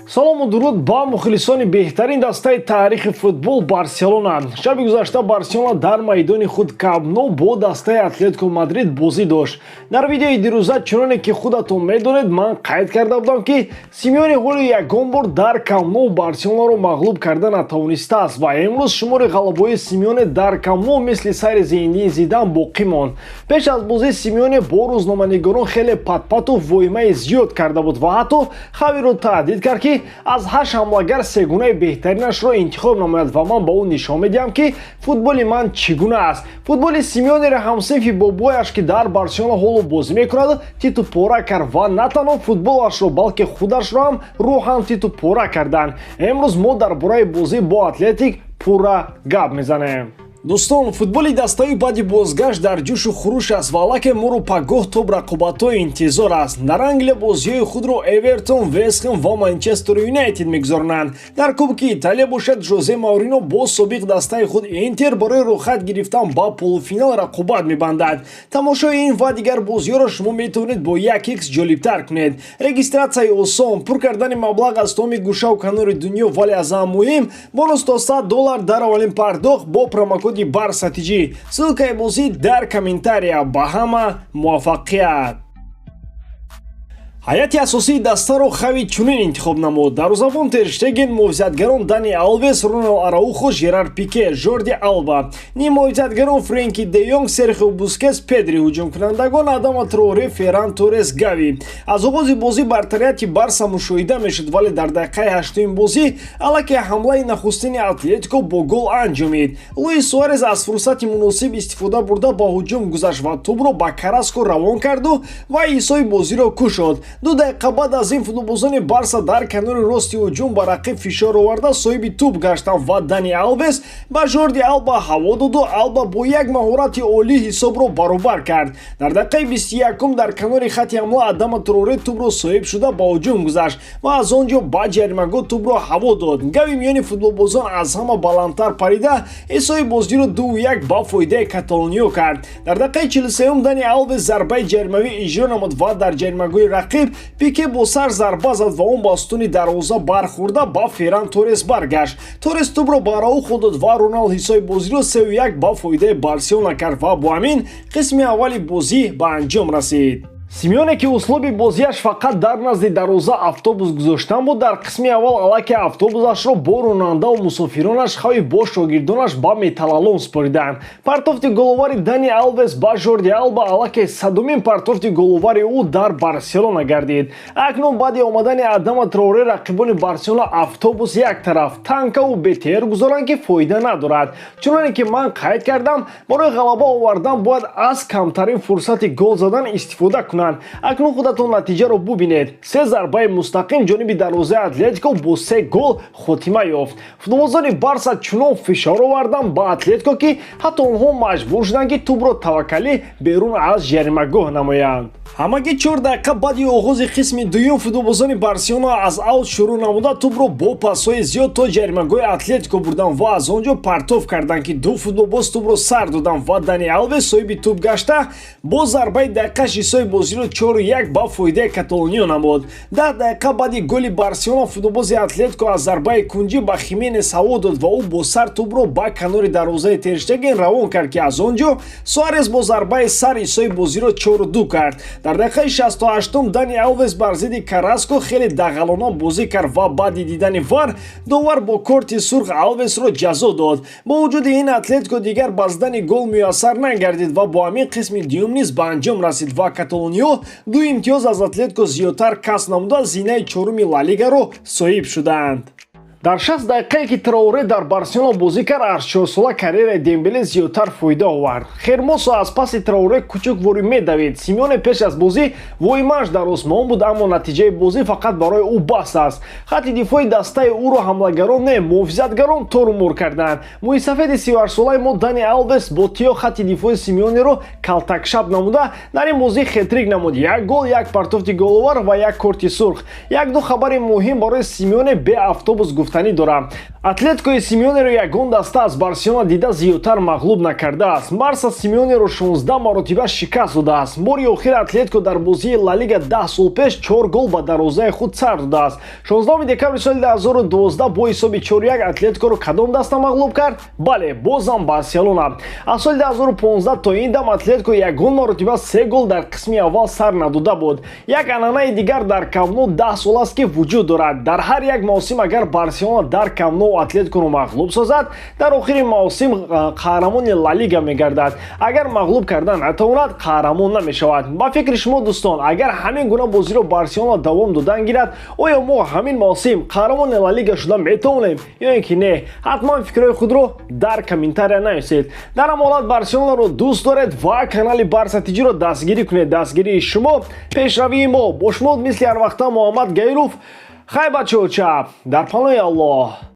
Салому дуруд ба мухлисони беҳтарин дастаи таърихи футбол, Барселона. Шаби гузашта Барселона дар майдони худ, Камп Ноу, бо дастаи Атлетико Мадрид бозӣ дошт. Дар видеои дирӯза, чуноне ки худатон медонед, ман қайд карда будам, ки Симеоне ҳоло ягон бор дар Камп Ноу Барселонаро мағлуб карда натавонистааст ва имрӯз шумори ғалабаҳои Симеоне дар Камп Ноу мисли сайри Зинедин Зидан боқӣ монд. Пеш аз бозӣ Симеоне бо рӯзноманигорон хеле патпату воҳимаи зиёд карда буд ва ҳатто Хавиро таҳдид кард, ки аз ҳашт ҳамлагар сегунаи беҳтаринашро интихоб намояд ва ман ба ӯ нишон медиҳам, ки футболи ман чӣ гуна аст. Футболи Симеонеро ҳамсинфи бобояш, ки дар Барселона ҳоло бозӣ мекунад, титу пора кард ва на танҳо футболашро, балки худашро ҳам рӯҳан титу пора карданд. Имрӯз мо дар бораи бозӣ бо Атлетик пурра гап мезанем. Дӯстон, футболи дастаи баъди бозгашт дар ҷӯшу хуруш аст ва аллакай моро пагоҳ топ рақобатҳои интизор аст. Дар Англия бозиҳои худро Эвертон, Вестхэм ва Манчестер Юнайтед мегузаронанд. Дар Кубки Италия бошад, Жозе Маурино бо собиқ дастаи худ Интер барои роҳхат гирифтан ба полуфинал рақобат мебандад. Тамошои ин ва дигар бозиҳоро шумо метавонед бо 1x ҷолибтар кунед. Регистратсияи осон, пур кардани маблағ аз тамоми гӯшаву канори дунё, вале аз ҳама муҳим, бонус то 100 доллар дар аввалин пардохт бо промокоди БАРСАТИҷӣ. Ссылкаи бозӣ дар комментария. Ба ҳама муваффақият! Ҳайати асосии дастаро Хави чунин интихоб намуд: дарвозабон Терштеген, муҳофизатгарон Дани Алвес, Роналд Араухо, Жерар Пике, Жорди Алба, ниммуҳофизатгарон Френки де Йонг, Серхио Бускес, Педри, ҳуҷумкунандагон Адама Троре, Ферран Торрес, Гави. Аз оғози бозӣ бартарияти Барса мушоҳида мешуд, вале дар дақиқаи ҳаштуми бозӣ аллакай ҳамлаи нахустини Атлетико бо гол анҷомид. Луис Суарес аз фурсати муносиб истифода бурда, ба ҳуҷум гузашт ва тӯбро ба Караско равон карду ва ҳисоби бозиро кушод. 2 дақиқа баъд аз ин футболбозони Барса дар канори рости ҳуҷум ба рақиб фишор оварда, соҳиби тӯб гаштанд ва Дани Алвес ба Жорди Алба ҳаво доду Алба бо як маҳорати олӣ ҳисобро баробар кард. Дар дақиқаи 21-ум дар канори хати ҳамла Адама Троре тӯбро соҳиб шуда, ба ҳуҷум гузашт ва аз он ҷо ба ҷаримагоҳ тӯбро ҳаво дод. Гави миёни футболбозон аз ҳама баландтар парида, ҳисоби бозиро 2-1 ба фоидаи каталониё кард. Дар дақиқаи 43-ум Дани Алвес зарбаи ҷаримавӣ иҷро намуд ва дар ҷаримагоҳи рақиб Пике бо сар зарба зад ва он ба сутуни дарвоза бархӯрда, ба Ферран Торрес баргашт. Торрес тӯбро ба Араухо дод ва Роналд ҳисоби бозиро 3-1 ба фоидаи Барселона кард ва бо ҳамин қисми аввали бозӣ ба анҷом расид. Симеоне, ки услуби бозиаш фақат дар назди дарвоза автобус гузоштан буд, дар қисми аввал аллакай автобусашро бо ронандаву мусофиронаш, Хави бо шогирдонаш, ба металлолом супориданд. Партофти головари Дани Алвес ба Жорди Алба аллакай 100-умин партофти головари ӯ дар Барселона гардид. Акнун баъди омадани Адама Троре рақибони Барселона автобус як тараф, танкаву БТР гузоранд, ки фоида надорад. Чуноне ки ман қайд кардам, барои ғалаба овардан бояд аз камтарин фурсати гол задан истифода кунанд. Акнун худатон натиҷаро бубинед: се зарбаи мустақим ҷониби дарвозаи Атлетико бо се гол хотима ёфт. Футболбозони Барса чунон фишор оварданд ба Атлетико, ки ҳатто онҳо маҷбур шуданд, ки тӯбро таваккалӣ берун аз ҷаримагоҳ намоянд. Ҳамагӣ 4 дақиқа баъди оғози қисми дуюм футболбозони Барселона аз аут шурӯъ намуда, тӯбро бо пасҳои зиёд то ҷаримагоҳи Атлетико бурданд ва аз он ҷо партоф карданд, ки ду футболбоз тӯбро сар доданд ва Дани Алвес соҳиби тӯб гашта, бо зарбаи дақиқаш ҳисоби бозиро 4-1 ба фоидаи каталониё намуд. 10 дақиқа баъди голи Барселона футболбози Атлетико аз зарбаи кунҷӣ ба Хименес ҳаво дод ва ӯ бо сар тӯбро ба канори дарвозаи Терштеген равон кард, ки аз он ҷо Суарес бо зарбаи сар ҳисоби бозиро 4-2 кард. Дар дақиқаи 68-ум Дани Алвес бар зидди Караско хеле дағалона бозӣ кард ва баъди дидани ВАР довар бо корти сурх Алвесро ҷазо дод. Бо вуҷуди ин Атлетико дигар ба задани гол муяссар нагардид ва бо ҳамин қисми дуюм низ ба анҷом расид ва каталониё ду имтиёз аз Атлетико зиёдтар касб намуда, зинаи чоруми Ла Лигаро соҳиб шуданд. Дар 60 дақиқае, ки Траоре дар Барселона бозӣ кард, аз чорсола карьераи Дембеле зиёдтар фоида овард. Хермосо аз паси Траоре кучукворӣ медавид. Симеоне пеш аз бозӣ воҳимааш дар осмон буд, аммо натиҷаи бозӣ фақат барои ӯ бас аст. Хати дифои дастаи ӯро ҳамлагарон не, муҳофизатгарон торумор карданд. Мӯйсафеди 38-солаи мо Дани Алвес бо тиё хати дифои Симеонеро калтакшаб намуда, дар ин бозӣ хетрик намуд: як гол, як партофти головар ва як корти сурх. Як-ду хабари муҳим барои Симеоне бе автобус гуфтанӣ дорам. Атлетикои Симеонеро ягон даста аз Барселона дида зиёдтар мағлуб накардааст. Барса Симеонеро 16 маротиба шикаст додааст. Бори охир Атлетико дар бозии Ла Лига 10 сол пеш чор гол ба дарвозаи худ сар додааст. 16 декабри соли 2012 бо ҳисоби 4-1 Атлетикоро кадом даста мағлуб кард? Бале, бозам Барселона. Аз соли 2015 то ин дам Атлетико ягон маротиба се гол дар қисми аввал сар надода буд. Як анъанаи дигар дар Камп Ноу 10 сол аст, ки вуҷуд дорад. Дар ҳар як мавсим агар Барселона дар Камп Ноу Атлетикоро мағлуб созад, дар охири мавсим қаҳрамони Ла Лига мегардад. Агар мағлуб карда натавонад, қаҳрамон намешавад. Ба фикри шумо, дӯстон, агар ҳамин гуна бозиро Барселона давом додан гирад, оё мо ҳамин мавсим қаҳрамони Ла Лига шуда метавонем ё ин ки не? Ҳатман фикрҳои худро дар комментария нависед. Дар ҳам ҳолат Барселонаро дӯст доред ва канали Барса Тиҷиро дастгирӣ кунед. Дастгирии шумо пешравии мо. Бо шумо мисли ҳарвақта Муҳаммад Гаиров. Хай, бачаҳо, чап, дар паноҳи Аллоҳ.